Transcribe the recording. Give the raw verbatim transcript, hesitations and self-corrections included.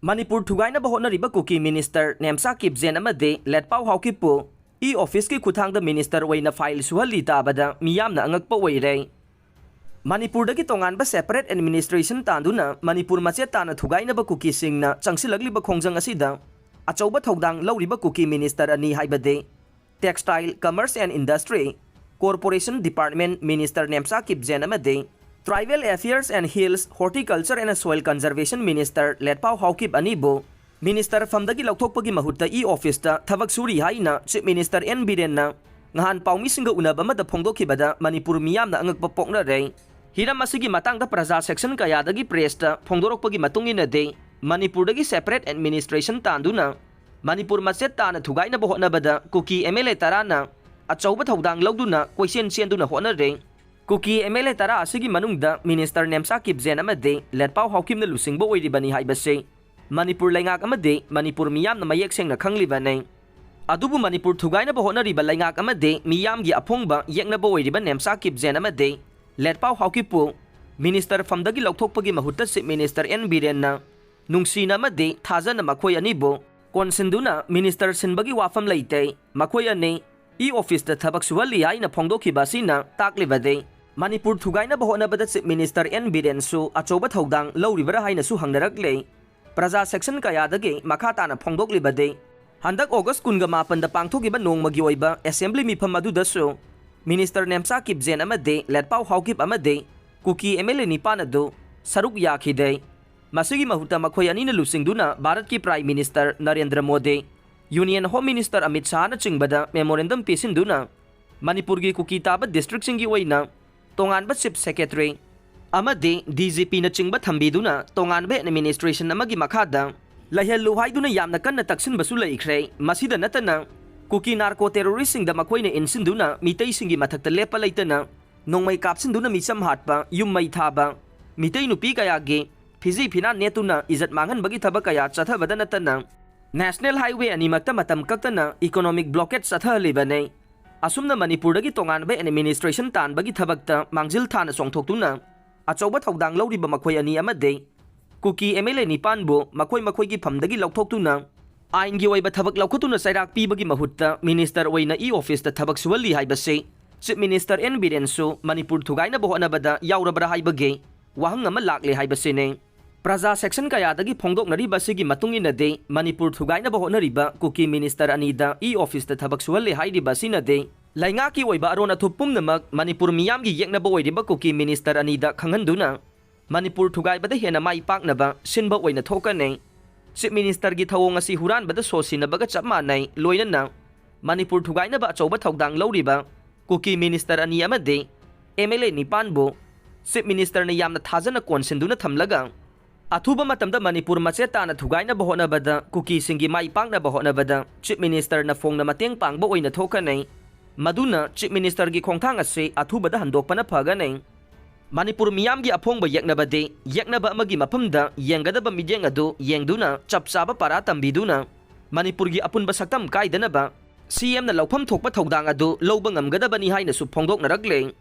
ꯃꯅꯤꯄꯨꯔ ꯊꯨꯒꯥꯏꯅꯕ ꯍꯣꯠꯅꯔꯤꯕ ꯀꯨꯀꯤ ꯃꯤꯅꯤꯁꯇꯔ ꯅꯦꯝꯆꯥ ꯀꯤꯞꯖꯦꯟ ꯑꯃꯗꯤ ꯂꯦꯠꯄꯥꯎ ꯍꯥꯎꯀꯤꯞꯄꯨ ꯏ ꯑꯣꯐꯤꯁꯀꯤ ꯈꯨꯠꯊꯥꯡꯗ ꯃꯤꯅꯤꯁꯇꯔ ꯑꯣꯏꯅ ꯐꯥꯏꯜ ꯁꯨꯍꯜꯂꯤ ꯇꯥꯕꯗ ꯃꯤꯌꯥꯝꯅ ꯑꯉꯛꯄ ꯑꯣꯏꯔꯦ꯫ ꯃꯅꯤꯄꯨꯔꯗꯒꯤ ꯇꯣꯉꯥꯟꯕ separate administration ꯇꯥꯟꯗꯨꯅ ꯃꯅꯤꯄꯨꯔ ꯃꯆꯦꯠ ꯇꯥꯅ ꯊꯨꯒꯥꯏꯅꯕ ꯀꯨꯀꯤꯁꯤꯡꯅ ꯆꯪꯁꯤꯜꯂꯛꯂꯤꯕ ꯈꯣꯡꯖꯪ ꯑꯁꯤꯗ ꯑꯆꯧꯕ ꯊꯧꯗꯥꯡ ꯂꯧꯔꯤꯕ ꯀꯨꯀꯤ ꯃꯤꯅꯤꯁꯇꯔ ꯑꯅꯤ, ꯍꯥꯏꯕꯗꯤ Textile, Commerce and Industry, Corporation Department Minister Nemcha ꯀꯤꯞꯖꯦꯟ ꯑꯃꯗꯤ Tribal Affairs and Hills, Horticulture and Soil Conservation Minister ꯂꯦꯠꯄꯥꯎ Haokip ꯑꯅꯤꯕꯨ ꯃꯤꯅꯤꯁꯇꯔ ꯐꯝꯗꯒꯤ ꯂꯧꯊꯣꯛꯄꯒꯤ ꯃꯍꯨꯠꯇ ꯏ ꯑꯣꯐꯤꯁꯇ ꯊꯕꯛ ꯁꯨꯔꯤ ꯍꯥꯏꯅ ꯆꯤꯐ ꯃꯤꯅꯤꯁꯇꯔ ꯑꯦꯟ ꯕꯤꯔꯦꯟꯅ ꯉꯍꯥꯟ ꯄꯥꯎꯃꯤꯁꯤꯡꯒ ꯎꯅꯕ ꯑꯃꯗ ꯐꯣꯡꯗꯣꯛꯈꯤꯕꯗ ꯃꯅꯤꯄꯨꯔ ꯃꯤꯌꯥꯝꯅ ꯑꯉꯛꯄ ꯄꯣꯛꯅꯔꯦ꯫ ꯍꯤꯔꯝ ꯑꯁꯤꯒꯤ ꯃꯇꯥꯡꯗ ꯄ꯭ꯔꯖꯥ ꯁꯦꯛꯁꯟ ꯀꯌꯥꯗꯒꯤ ꯄ꯭ꯔꯦꯁꯇ ꯐꯣꯡꯗꯣꯔꯛꯄꯒꯤ ꯃꯇꯨꯡ ꯏꯟꯅꯗꯤ, ꯃꯅꯤꯄꯨꯔꯗꯒꯤ separate administration ꯇꯥꯟꯗꯨꯅ ꯃꯅꯤꯄꯨꯔ ꯃꯆꯦꯠ ꯇꯥꯅ ꯊꯨꯒꯥꯏꯅꯕ ꯍꯣꯠꯅꯕꯗ ꯀꯨꯀꯤ ꯑꯦꯝ ꯑꯦꯜ ꯑꯦ ꯇꯔꯥꯅ ꯑꯆꯧꯕ ꯊꯧꯗꯥꯡ ꯂꯧꯗꯨꯅ ꯀꯣꯏꯆꯦꯟ ꯆꯦꯟꯗꯨꯅ ꯍꯣꯠꯅꯔꯦ꯫ ꯀꯨꯀꯤ ꯑꯦꯝ ꯑꯦꯜ ꯑꯦ ꯇꯔꯥ ꯑꯁꯤꯒꯤ ꯃꯅꯨꯡꯗ ꯃꯤꯅꯤꯁꯇꯔ ꯅꯦꯝꯆꯥ ꯀꯤꯞꯖꯦꯟ ꯑꯃꯗꯤ ꯂꯦꯠꯄꯥꯎ ꯍꯥꯎꯀꯤꯞꯅ ꯂꯨꯆꯤꯡꯕ ꯑꯣꯏꯔꯤꯕꯅꯤ ꯍꯥꯏꯕꯁꯤ ꯃꯅꯤꯄꯨꯔ ꯂꯩꯉꯥꯛ ꯑꯃꯗꯤ ꯃꯅꯤꯄꯨꯔ ꯃꯤꯌꯥꯝꯅ ꯃꯌꯦꯛ ꯁꯦꯡꯅ ꯈꯪꯂꯤꯕꯅꯤ꯫ ꯑꯗꯨꯕꯨ ꯃꯅꯤꯄꯨꯔ ꯊꯨꯒꯥꯏꯅꯕ ꯍꯣꯠꯅꯔꯤꯕ ꯂꯩꯉꯥꯛ ꯑꯃꯗꯤ ꯃꯤꯌꯥꯝꯒꯤ ꯑꯐꯣꯡꯕ ꯌꯦꯛꯅꯕ ꯑꯣꯏꯔꯤꯕ ꯅꯦꯝꯆꯥ ꯀꯤꯞꯖꯦꯟ ꯑꯃꯗꯤ ꯂꯦꯠꯄꯥꯎ ꯍꯥꯎꯀꯤꯞꯄꯨ ꯃꯤꯅꯤꯁꯇꯔ ꯐꯝꯗꯒꯤ ꯂꯧꯊꯣꯛꯄꯒꯤ ꯃꯍꯨꯠꯇ ꯆꯤꯐ ꯃꯤꯅꯤꯁꯇꯔ ꯑꯦꯟ ꯕꯤꯔꯦꯟꯅ ꯅꯨꯡꯁꯤꯅ ꯑꯃꯗꯤ ꯊꯥꯖꯅ ꯃꯈꯣꯏ ꯑꯅꯤꯕꯨ ꯀꯣꯟꯁꯤꯟꯗꯨꯅ ꯃꯤꯅꯤꯁꯇꯔ ꯁꯤꯟꯕꯒꯤ ꯋꯥꯐꯝ ꯂꯩꯇꯦ꯫ ꯃꯈꯣꯏ ꯑꯅꯤ ꯏ ꯑꯣꯐꯤꯁꯇ ꯊꯕꯛ ꯁꯨꯍꯜꯂꯤ ꯍꯥꯏꯅ ꯐꯣꯡꯗꯣꯛꯈꯤꯕ ꯑꯁꯤꯅ ꯇꯥꯛꯂꯤꯕꯗꯤ ꯃꯅꯤꯄꯨꯔ ꯊꯨꯒꯥꯏꯅꯕ ꯍꯣꯠꯅꯕꯗ ꯆꯤꯐ ꯃꯤꯅꯤꯁꯇꯔ ꯑꯦꯟ ꯕꯤꯔꯦꯟꯁꯨ ꯑꯆꯧꯕ ꯊꯧꯗꯥꯡ ꯂꯧꯔꯤꯕ꯭ꯔꯥ ꯍꯥꯏꯅꯁꯨ ꯍꯪꯅꯔꯛꯂꯦ꯫ ꯄ꯭ꯔꯖꯥ ꯁꯦꯛꯁꯟ ꯀꯌꯥꯗꯒꯤ ꯃꯈꯥ ꯇꯥꯅ ꯐꯣꯡꯗꯣꯛꯂꯤꯕꯗꯤ, ꯍꯟꯗꯛ ꯑꯣꯒꯁ ꯀꯨꯟꯒ ꯃꯥꯄꯟꯗ ꯄꯥꯡꯊꯣꯛꯈꯤꯕ ꯅꯣꯡꯃꯒꯤ ꯑꯣꯏꯕ ꯑꯦꯁꯦꯝꯕ꯭ꯂꯤ ꯃꯤꯐꯝ ꯑꯗꯨꯗꯁꯨ ꯃꯤꯅꯤꯁꯇꯔ ꯅꯦꯝꯆꯥ ꯀꯤꯞꯖꯦꯟ ꯑꯃꯗꯤ ꯂꯦꯠꯄꯥꯎ ꯍꯥꯎꯀꯤꯞ ꯑꯃꯗꯤ ꯀꯨꯀꯤ ꯑꯦꯝ ꯑꯦꯜ ꯑꯦ ꯅꯤꯄꯥꯟ ꯑꯗꯨ ꯁꯔꯨꯛ ꯌꯥꯈꯤꯗꯦ꯫ ꯃꯁꯤꯒꯤ ꯃꯍꯨꯠꯇ ꯃꯈꯣꯏ ꯑꯅꯤꯅ ꯂꯨꯆꯤꯡꯗꯨꯅ ꯚꯥꯔꯠꯀꯤ prime minister Narendra Modi, union home minister Amit ꯁꯥꯍꯅꯆꯤꯡꯕꯗ ꯃꯦꯃꯣꯔꯦꯟꯗꯝ ꯄꯤꯁꯤꯟꯗꯨꯅ ꯃꯅꯤꯄꯨꯔꯒꯤ ꯀꯨꯀꯤ ꯇꯥꯕ ꯗꯤꯁꯇ꯭ꯔꯤꯛꯁꯤꯡꯒꯤ ꯑꯣꯏꯅ ꯇꯣꯉꯥꯟꯕ ꯆꯤꯐ ꯁꯦꯀ꯭ꯔꯦꯇꯔꯤ ꯑꯃꯗꯤ ꯗꯤ ꯖꯤ ꯄꯤꯅꯆꯤꯡꯕ ꯊꯝꯕꯤꯗꯨꯅ ꯇꯣꯉꯥꯟꯕ ꯑꯦꯗꯃꯤꯅꯤꯁꯇ꯭ꯔꯦꯁꯟ ꯑꯃꯒꯤ ꯃꯈꯥꯗ ꯂꯩꯍꯜꯂꯨ ꯍꯥꯏꯗꯨꯅ ꯌꯥꯝꯅ ꯀꯟꯅ ꯇꯛꯁꯤꯟꯕꯁꯨ ꯂꯩꯈ꯭ꯔꯦ꯫ ꯃꯁꯤꯗ ꯅꯠꯇꯅ ꯀꯨꯀꯤ ꯅꯥꯔꯀꯣ ꯇꯦꯔꯣꯔꯤꯁꯁꯤꯡꯗ ꯃꯈꯣꯏꯅ ꯏꯟꯁꯤꯟꯗꯨꯅ ꯃꯤꯇꯩꯁꯤꯡꯒꯤ ꯃꯊꯛꯇ ꯂꯦꯞꯄ ꯂꯩꯇꯅ ꯅꯣꯡꯃꯩ ꯀꯥꯞꯁꯤꯟꯗꯨꯅ ꯃꯤꯆꯝ ꯍꯥꯠꯄ, ꯌꯨꯝ ꯃꯩ ꯊꯥꯕ, ꯃꯤꯇꯩ ꯅꯨꯄꯤ ꯀꯌꯥꯒꯤ ꯐꯤꯖꯤ ꯐꯤꯅꯥ ꯅꯦꯠꯇꯨꯅ ꯏꯖꯠ ꯃꯥꯡꯍꯟꯕꯒꯤ ꯊꯕꯛ ꯀꯌꯥ ꯆꯠꯊꯕꯗ ꯅꯠꯇꯅ ꯅꯦꯁꯅꯦꯜ ꯍꯥꯏꯋꯦ ꯑꯅꯤꯃꯛꯇ ꯃꯇꯝ ꯀꯛꯇꯅ ꯏꯀꯣꯅꯣꯃꯤꯛ ꯕ꯭ꯂꯣꯀꯦꯠ ꯆꯠꯊꯍꯜꯂꯤꯕꯅꯤ꯫ ꯑꯁꯨꯝꯅ ꯃꯅꯤꯄꯨꯔꯗꯒꯤ ꯇꯣꯉꯥꯟꯕ ꯑꯦꯗꯃꯤꯅꯤꯁꯇ꯭ꯔꯦꯁꯟ ꯇꯥꯟꯕꯒꯤ ꯊꯕꯛꯇ ꯃꯥꯡꯖꯤꯜ ꯊꯥꯅ ꯆꯣꯡꯊꯣꯛꯇꯨꯅ ꯑꯆꯧꯕ ꯊꯧꯗꯥꯡ ꯂꯧꯔꯤꯕ ꯃꯈꯣꯏ ꯑꯅꯤ ꯑꯃꯗꯤ ꯀꯨꯀꯤ ꯑꯦꯝ ꯑꯦꯜ ꯑꯦ ꯅꯤꯄꯥꯟꯕꯨ ꯃꯈꯣꯏ ꯃꯈꯣꯏꯒꯤ ꯐꯝꯗꯒꯤ ꯂꯧꯊꯣꯛꯇꯨꯅ ꯑꯥꯏꯟꯒꯤ ꯑꯣꯏꯕ ꯊꯕꯛ ꯂꯧꯈꯠꯇꯨꯅ ꯆꯩꯔꯥꯛ ꯄꯤꯕꯒꯤ ꯃꯍꯨꯠꯇ ꯃꯤꯅꯤꯁꯇꯔ ꯑꯣꯏꯅ ꯏ ꯑꯣꯐꯤꯁꯇ ꯊꯕꯛ ꯁꯨꯍꯜꯂꯤ ꯍꯥꯏꯕꯁꯤ ꯆꯤꯐ ꯃꯤꯅꯤꯁꯇꯔ ꯑꯦꯟ ꯕꯤꯔꯦꯟꯁꯨ ꯃꯅꯤꯄꯨꯔ ꯊꯨꯒꯥꯏꯅꯕ ꯍꯣꯠꯅꯕꯗ ꯌꯥꯎꯔꯕ꯭ꯔꯥ ꯍꯥꯏꯕꯒꯤ ꯋꯥꯍꯪ ꯑꯃ ꯂꯥꯛꯂꯦ ꯍꯥꯏꯕꯁꯤꯅꯤ꯫ ꯄ꯭ꯔꯖꯥ ꯁꯦꯛꯁꯟ ꯀꯌꯥꯗꯒꯤ ꯐꯣꯡꯗꯣꯛꯅꯔꯤꯕ ꯑꯁꯤꯒꯤ ꯃꯇꯨꯡ ꯏꯟꯅꯗꯤ ꯃꯅꯤꯄꯨꯔ ꯊꯨꯒꯥꯏꯅꯕ ꯍꯣꯠꯅꯔꯤꯕ ꯀꯨꯀꯤ ꯃꯤꯅꯤꯁꯇꯔ ꯑꯅꯤꯗ ꯏ ꯑꯣꯐꯤꯁꯇ ꯊꯕꯛ ꯁꯨꯍꯜꯂꯦ ꯍꯥꯏꯔꯤꯕ ꯑꯁꯤꯅꯗꯤ ꯂꯩꯉꯥꯛꯀꯤ ꯑꯣꯏꯕ ꯑꯔꯣꯟ ꯑꯊꯨꯞ ꯄꯨꯝꯅꯃꯛ ꯃꯅꯤꯄꯨꯔ ꯃꯤꯌꯥꯝꯒꯤ ꯌꯦꯛꯅꯕ ꯑꯣꯏꯔꯤꯕ ꯀꯨꯀꯤ ꯃꯤꯅꯤꯁꯇꯔ ꯑꯅꯤꯗ ꯈꯪꯍꯟꯗꯨꯅ ꯃꯅꯤꯄꯨꯔ ꯊꯨꯒꯥꯏꯕꯗ ꯍꯦꯟꯅ ꯃꯥꯏ ꯄꯥꯛꯅꯕ ꯁꯤꯟꯕ ꯑꯣꯏꯅ ꯊꯣꯛꯀꯅꯤ꯫ ꯆꯤꯐ ꯃꯤꯅꯤꯁꯇꯔꯒꯤ ꯊꯧꯑꯣꯡ ꯑꯁꯤ ꯍꯨꯔꯥꯟꯕꯗ ꯁꯣ ꯁꯤꯟꯅꯕꯒ ꯆꯞ ꯃꯥꯟꯅꯩ, ꯂꯣꯏꯅꯅ ꯃꯅꯤꯄꯨꯔ ꯊꯨꯒꯥꯏꯅꯕ ꯑꯆꯧꯕ ꯊꯧꯗꯥꯡ ꯂꯧꯔꯤꯕ ꯀꯨꯀꯤ ꯃꯤꯅꯤꯁꯇꯔ ꯑꯅꯤ ꯑꯃꯗꯤ ꯑꯦꯝ ꯑꯦꯜ ꯑꯦ ꯅꯤꯄꯥꯟꯕꯨ ꯆꯤꯐ ꯃꯤꯅꯤꯁꯇꯔꯅ ꯌꯥꯝꯅ ꯊꯥꯖꯅ ꯀꯣꯟꯁꯤꯟꯗꯨꯅ ꯊꯝꯂꯒ ꯑꯊꯨꯕ ꯃꯇꯝꯗ ꯃꯅꯤꯄꯨꯔ ꯃꯆꯦꯠ ꯇꯥꯅ ꯊꯨꯒꯥꯏꯅꯕ ꯍꯣꯠꯅꯕꯗ, ꯀꯨꯀꯤꯁꯤꯡꯒꯤ ꯃꯥꯏ ꯄꯥꯛꯅꯕ ꯍꯣꯠꯅꯕꯗ ꯆꯤꯐ ꯃꯤꯅꯤꯁꯇꯔꯅ ꯐꯣꯡꯅ ꯃꯇꯦꯡ ꯄꯥꯡꯕ ꯑꯣꯏꯅ ꯊꯣꯛꯀꯅꯤ꯫ ꯃꯗꯨꯅ ꯆꯤꯐ ꯃꯤꯅꯤꯁꯇꯔꯒꯤ ꯈꯣꯡꯊꯥꯡ ꯑꯁꯤ ꯑꯊꯨꯕꯗ ꯍꯟꯗꯣꯛꯄꯅ ꯐꯒꯅꯤ꯫ ꯃꯅꯤꯄꯨꯔ ꯃꯤꯌꯥꯝꯒꯤ ꯑꯐꯣꯡꯕ ꯌꯦꯛꯅꯕꯗꯤ ꯌꯦꯛꯅꯕ ꯑꯃꯒꯤ ꯃꯐꯝꯗ ꯌꯦꯡꯒꯗꯕ ꯃꯤꯠꯌꯦꯡ ꯑꯗꯨ ꯌꯦꯡꯗꯨꯅ ꯆꯞ ꯆꯥꯕ ꯄꯥꯔꯥ ꯇꯝꯕꯤꯗꯨꯅ ꯃꯅꯤꯄꯨꯔꯒꯤ ꯑꯄꯨꯟꯕ ꯁꯛꯇꯝ ꯀꯥꯏꯗꯅꯕ ꯁꯤ ꯑꯦꯝꯅ ꯂꯧꯐꯝ ꯊꯣꯛꯄ ꯊꯧꯗꯥꯡ ꯑꯗꯨ ꯂꯧꯕ ꯉꯝꯒꯗꯕꯅꯤ ꯍꯥꯏꯅꯁꯨ ꯐꯣꯡꯗꯣꯛꯅꯔꯛꯂꯦ꯫